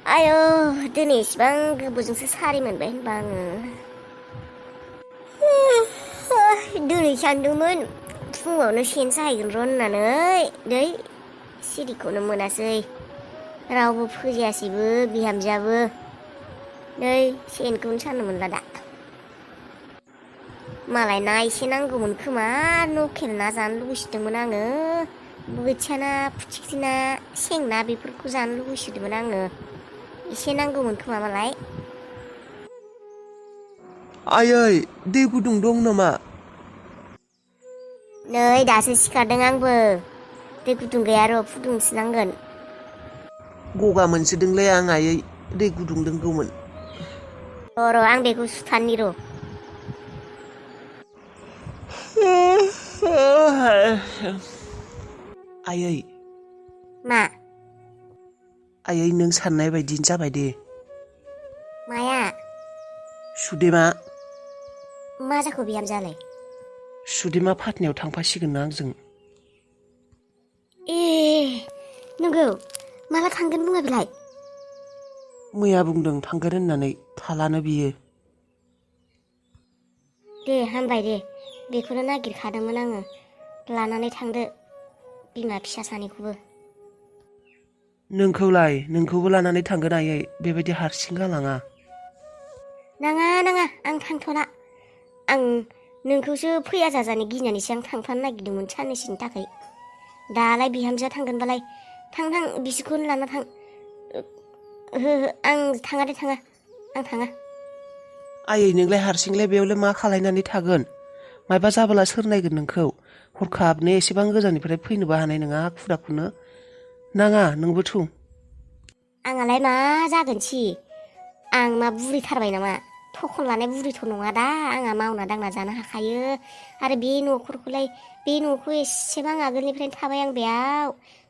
आयौ दिनै इसिबां गोबावजोंसो सारि मोनबाय होनबा आङो दिनै सानदोंमोन फुङावनो सेन साहैगोन र' होननानै दै सिरिखौनो मोनासै रावबो फोजायासैबो बिहामजोआबो नै सेनखौनो साननो मोनला दा मालाय ना एसे नांगौमोन खोमा लकेल ना जानो लुगैसोदोंमोन आङो बोथिया ना फिथिख्रि ना सें ना बेफोरखौ जानो लुगैसोदोंमोन आङो एसे नांगौमोन खोमा मालाय आयै दै गुदुं दं नामा? नै दासो सिखारदों आंबो दै गुदुं गैया र' फुदुंसो नांगोन गगा मोनसोदोंलै आं आयै दै गुदुं लोंगौमोन र' आं बेखौ सुथानि र' आयै मा आयै नों साननाय बायदिनो जाबाय दे माया सुदेमा मा जाखो बिहामजोआलाय सुदेमा फाथानायाव थांफासिगोन ना आंजों ए नंगौ माला थांगोन बुङा बेलाय मैया बुंदों थांगोन होननानै थालानो बियो दे हामबाय दे बेखौनो नागिरखादोंमोन आङो लानानै थांदो बिमा फिसा सानैखौबो नोंखौबो लानानै थांगोन आयै बेबायदि हारसिं गालाङा नाङा आं थांथ'ला आं नोंखौसो फैया जाजानो गिनानैसो आं थांफानो नागिरदोंमोन साननैसोनि थाखाय दालाय बिहामजोआ थांगोनबालाय थां बिसोरखौनो लाना थां ओहो आं थाङा आं थाङा आयै नोंलाय हारसिंलाय बेयावलाय मा खालायनानै थागोन मायबा जाबोला सोर नायगोन नोंखौ हरखाबनो एसेबां गोजाननिफ्राय फैनोबो हानाय नङा हाखु दाखुनो नाङा नोंबो थौ आंहालाय मा जागोनसि आं मा बुरिथारबाय नामा थखन लानाय बुरिथ' नङा दा आंहा मावना दांना जानो हाखायो आरो बे न'खौ एसेबां आगोलनिफ्रायनो थाबाय आं बेयाव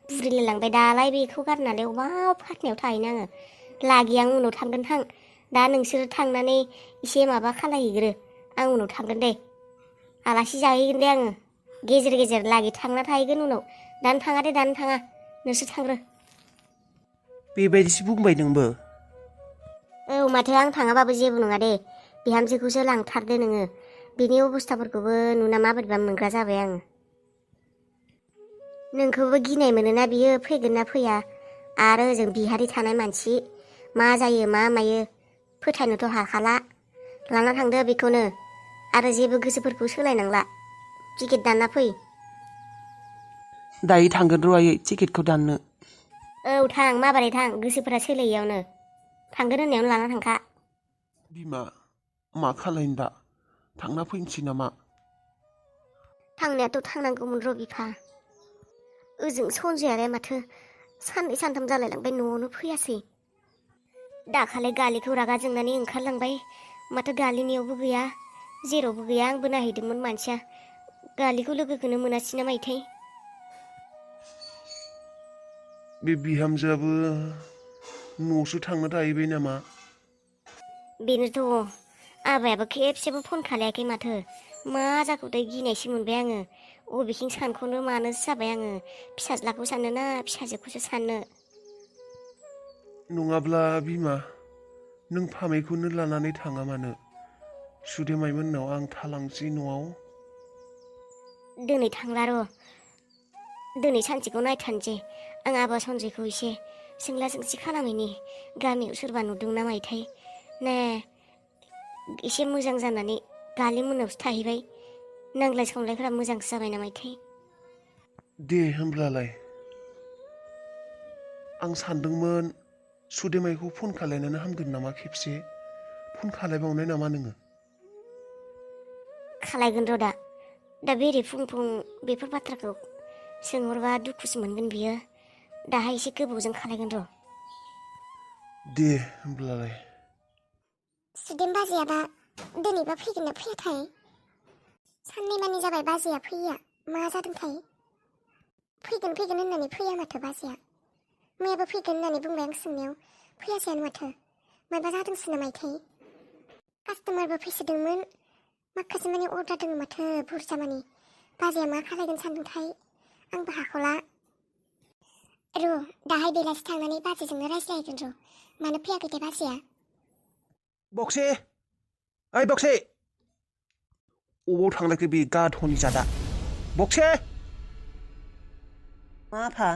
बुरिलाय लांबाय दालाय बेखौ गारनानै अबाव फाथनायाव थाहैनो आङो लागि आं उनाव थांगोन दा नोंसोरो थांनानै एसे माबा खालायहैग्रो आं उनाव थांगोन दे आलासि जाहैगोन दे आङो गेजेर लागि थांना थाहैगोन उनाव दानो थाङा नोंसोर थांग्रो बेबायदिसो बुंबाय नोंबो औ माथो आं थाङाबाबो जेबो नङा दे बिहामजोखौसो लांथारदो नोङो बेनि अबस्थाफोरखौबो नुना माबोरैबा मोनग्रा जाबाय आङो नोंखौबो गिनाय मोनोना बियो फैगोन ना फैया आरो ओजों बिहारि थानाय मानसि मा जायो मा मायो फोथायनोथ' हाखाला लाना थांदो बेखौनो आरो जेबो गोसोफोरखौ सोलायनांला टिकेट दानना फै दायो थांगोन र' आयै टिकेटखौ दाननो औ थां माबारै थां गोसोफोरा सोलायियावनो थांगोन होननायावनो लाना थांखा बिमा मा खालायनो दा थांना फैनोसै नामा थांनायाथ' थांनांगौमोन र' बिफा ओजों सनजयआलाय माथो साननै सानथाम जालायलांबाय न'आवनो फैयासै दाखालि गालिखौ रागा जोंनानै ओंखारलांबाय माथो गालिनियावबो गैया जेरावबो गैया आंबो नायहैदोंमोन मानसिया गालिखौ लोगोखौनो मोनासै ना मायथाय बे बिहामजोआबो न'आवसो थांना थाहैबाय नामा बेनोथ' आबायाबो खेबसेबो फन खालायाखै माथो मा जाखोथाय गिनायसो मोनबाय आङो अबेथिं सानख'नो मानोसो जाबाय आङो फिसाज्लाखौ साननो ना फिसाजोखौसो साननो नङाब्ला बिमा नों फामेखौनो लानानै थाङा मानो सुदेमाइमोननाव आं थालांसै न'आव दिनै थांला र' दिनै सानसेखौ नायथारनोसै आं आबा सनजयखौ एसे सोंला सोंसि खालामैनि गामियाव सोरबा नुदों ना मायथाय ना एसे मोजां जानानै गालि मोनायावसो थाहैबाय नांलाय समलायफोरा मोजांसो जाबाय नामायथाय दे होमब्लालाय आं सानदोंमोन सुदेमाइखौ फन खालायनानै हामगोन नामा खेबसे फन खालायबावनाय नामा नोङो खालायगोन र' दा बेरे फुं बेफोर बाथ्राखौ सोंहरबा दुखुसो मोनगोन बियो दाहाय एसे गोबावजों खालायगोन र' दे होमब्लालाय सुदेम बाजैयाबा दिनैबा फैगोन ना फैयाथाय साननै मानि जाबाय बाजैया फैया मा जादोंथाय फैगोन होननानै फैया माथो बाजैया मैयाबो फैगोन होननानै बुंबाय आं सोंनायाव फैयासैयानो माथो माबा जादोंसो नामायथाय कास्टमारबो फैसोदोंमोन माखासे माने अर्डार दङ माथो बुरजा मानि बाजैया मा खालायगोन सानदोंथाय आंबो हाख'ला र' दाहाय बेलासि थांनानै बाजैजोंनो रायज्लायगोन र' मानो फैयाखै दे बाजैया बक्से ओइ बक्से अबाव थांलायखो बे गाधनि जादा बक्से मा आफा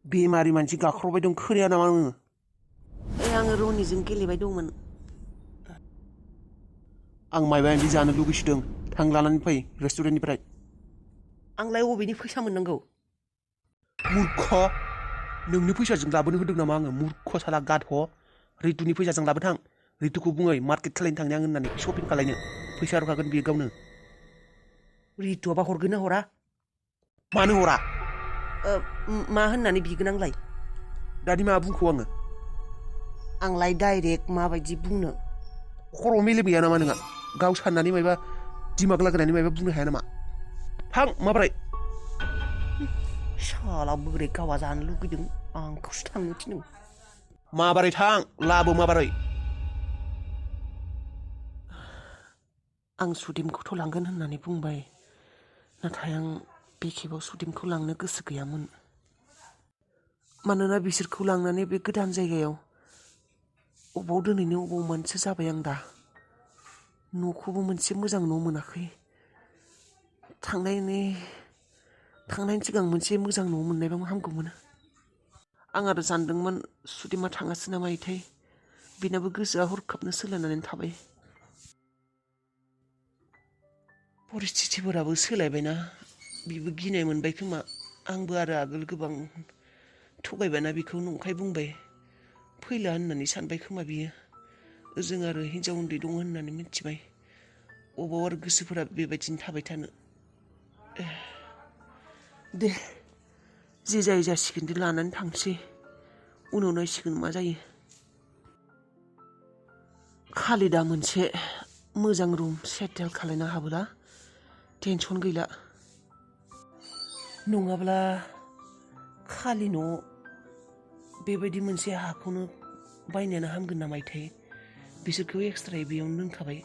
बेमारि मानसि गाख्रबबाय दं खोनाया नामा नोङो आङो रनिजों गेलेबाय दंमोन आं मायबा मायबि जानो लुगैसोदों थां लानानै फै रेस्टुरेन्टनिफ्राय आंलाय अबेनि फैसा मोननांगौ मूर्ख नोंनि फैसाजों लाबोनो होदों नामा आङो मूर्ख साला गाध रितुनि फैसाजों लाबोथां रितुखौ बुङै मार्केट खालायनो थांनो आं होननानै शपिं खालायनो फैसा हरखागोन बियो गावनो रितुआबा हरगोन ना हरा मानो हरा मा होननानै बिगोन आंलाय दानि मा बुंखौ आंलाय डाइरेक्ट माबायदि बुंनो खर' मेलेम गैया नामा नोंहा गाव साननानै मायबा दिमाग लागायनानै मायबा बुंनो हाया नामा थां माब्रै साला बोरै गावहा जानो लुगैदों आंखौसो थांनो थिनदों माबारै थां लाबो माबारै आं सुदिमखौथ' लांगोन होननानै बुंबाय नाथाय आं बे खेबाव सुदिमखौ लांनो गोसो गैयामोन मानोना बिसोरखौ लांनानै बे गोदान जायगायाव अबाव दोनैनो अबाव मानसो जाबाय आं दा न'खौबो मोनसे मोजां न' मोनाखै थांनायनि सिगां मोनसे मोजां न' मोननायबा हामगौमोन आं आरो सानदोंमोन सुदिमा थाङासै नामा इथाय बेनाबो गोसोआ हरखाबनो सोलायनानै थाबाय परिस्थितिफोराबो सोलायबायना बिबो गिनाय मोनबाय खोमा आंबो आरो आगोल गोबां थगायबायना बिखौ नंखाय बुंबाय फैला होननानै सानबाय खोमा बियो ओजों आरो हिन्जाव उन्दै दङ होननानै मिथिबाय अबाव आरो गोसोफोरा बेबायदिनो थाबाय थानो दे जे जायो जासिगोन दे लानानै थांसै उनाव नायसिगोन मा जायो खालिदा मोनसे मोजां रुम सेटेल खालायनो हाबोला टेनसन गैला नङाब्ला खालि न' बेबायदि मोनसे हाखौनो बायनायानो हामगोन नामा इथाय बिसोरखौ एक्सट्रायै बेयावनो दोनखाबाय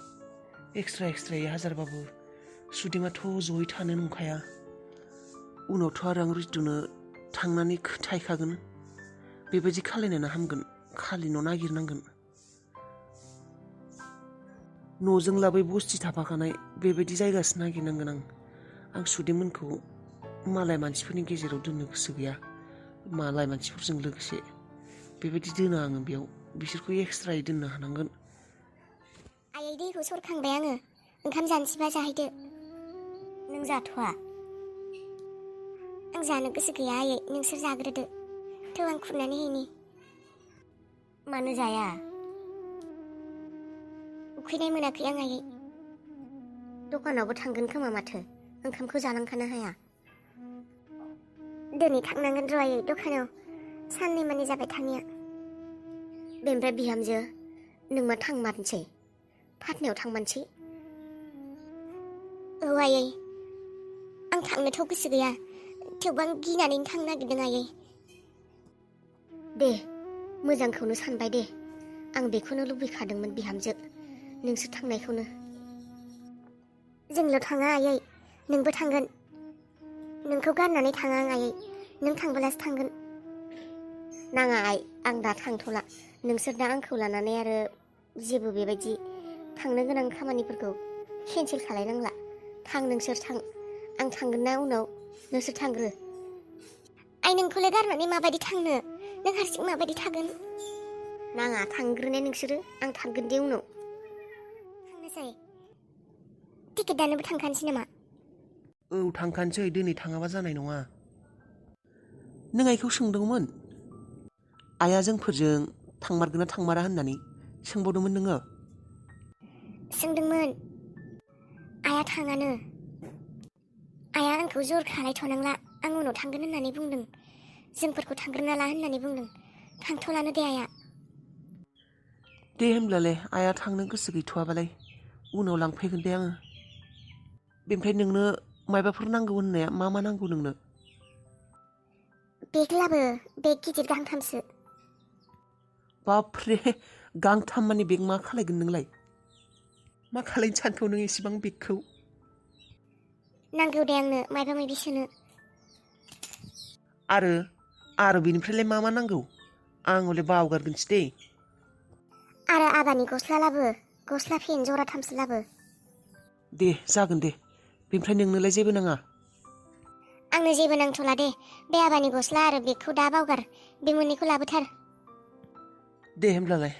एक्सट्रायै हाजारबाबो सुदिमाथ' जयै थानो नंखाया उनावथ' आरो आं रितुनो थांनानै खोन्थाहैखागोन बेबायदि खालायनायानो हामगोन खालि न' नागिरनांगोन न'जों लाबै बस्ति थाफाखानाय बेबायदि जायगासो नागिरनांगोन आं सुदिमोनखौ मालाय मानसिफोरनि गेजेराव दोननो गोसो गैया मालाय मानसिफोरजों लोगोसे बेबायदि दोना आङो बेयाव बिसोरखौ एक्सट्रायै दोननो हानांगोन आयै दैखौ सरखांबाय आङो ओंखाम जानोसैबा जाहैदो नों जाथ'वा आं जानो गोसो गैया आयै नोंसोर जाग्रोदो थौ आं खुरनानै हैनि मानो जाया उखैनाय मोनाखै आं आयै दखानावबो थांगोन खोमा माथो ओंखामखौ जालांखानो हाया दिनै थांनांगोन र' आयै दखानाव साननै मानि जाबाय थाङिया बेनिफ्राय बिहामजो नों मा थांमारनोसै फाटनायाव थांमारनोसै औ आयै आं थांनोथ' गोसो गैया थेवबो आं गिनानैनो थांनो नागिरदों आयै दे मोजांखौनो सानबाय दे आं बेखौनो लुबैखादोंमोन बिहामजो नोंसोर थांनायखौनो जोंल' थाङा आयै नोंबो थांगोन नोंखौ गारनानै थाङा आं आयै नों थांबोलासो थांगोन नाङा आं दा थांथ'ला नोंसोर दा आंखौ लानानै आरो जेबो बेबायदि थांनो गोनां खामानिफोरखौ केन्सेल खालायनांला थां नोंसोर थां आं थांगोन ना उनाव नोंसोर थांग्रो आइ नोंखौलाय गारनानै माबायदि थांनो नों हारसिं माबायदि थागोन नाङा थांग्रोनाय नोंसोरो आं थांगोन दे उनाव थांनोसै टिकेट दाननोबो थांखानोसै नामा औ थांखानोसै दिनै थाङाबा जानाय नङा नों आइखौ सोंदोंमोन आइया जोंफोरजों थांमारगोन ना थांमारा होननानै सोंबावदोंमोन नोङो सोंदोंमोन आइया थाङानो आइया आंखौ जर खालायथ'नांला आं उनाव थांगोन होननानै बुंदों जोंफोरखौ थांग्रोना ला होननानै बुंदों थांथ'लानो दे आइया दे होमब्लालाय आइया थांनो गोसो गैथ'वाबालाय उनाव लांफैगोन दे आङो बेनिफ्राय नोंनो मायबाफोर नांगौ होननाया मा नांगौ नोंनो बेग लाबो बेग गिदिर गांथामसो बाबरे गांथाम मानि बेग मा खालायगोन नोंलाय मा खालायनो सानखौ नों एसेबां बेगखौ नांगौ दे आंनो मायबा मायबि सोनो आरो बेनिफ्रायलाय मा नांगौ आं हले बावगारगोनसो दे आरो आबानि गस्ला लाबो गस्ला फेन जराथामसो लाबो दे जागोन दे बेनिफ्राय नोंनोलाय जेबो नाङा आंनो जेबो नांथ'ला दे बे आबानि गस्ला आरो बेगखौ दा बावगार बे मोननैखौ लाबोथार दे होमब्लालाय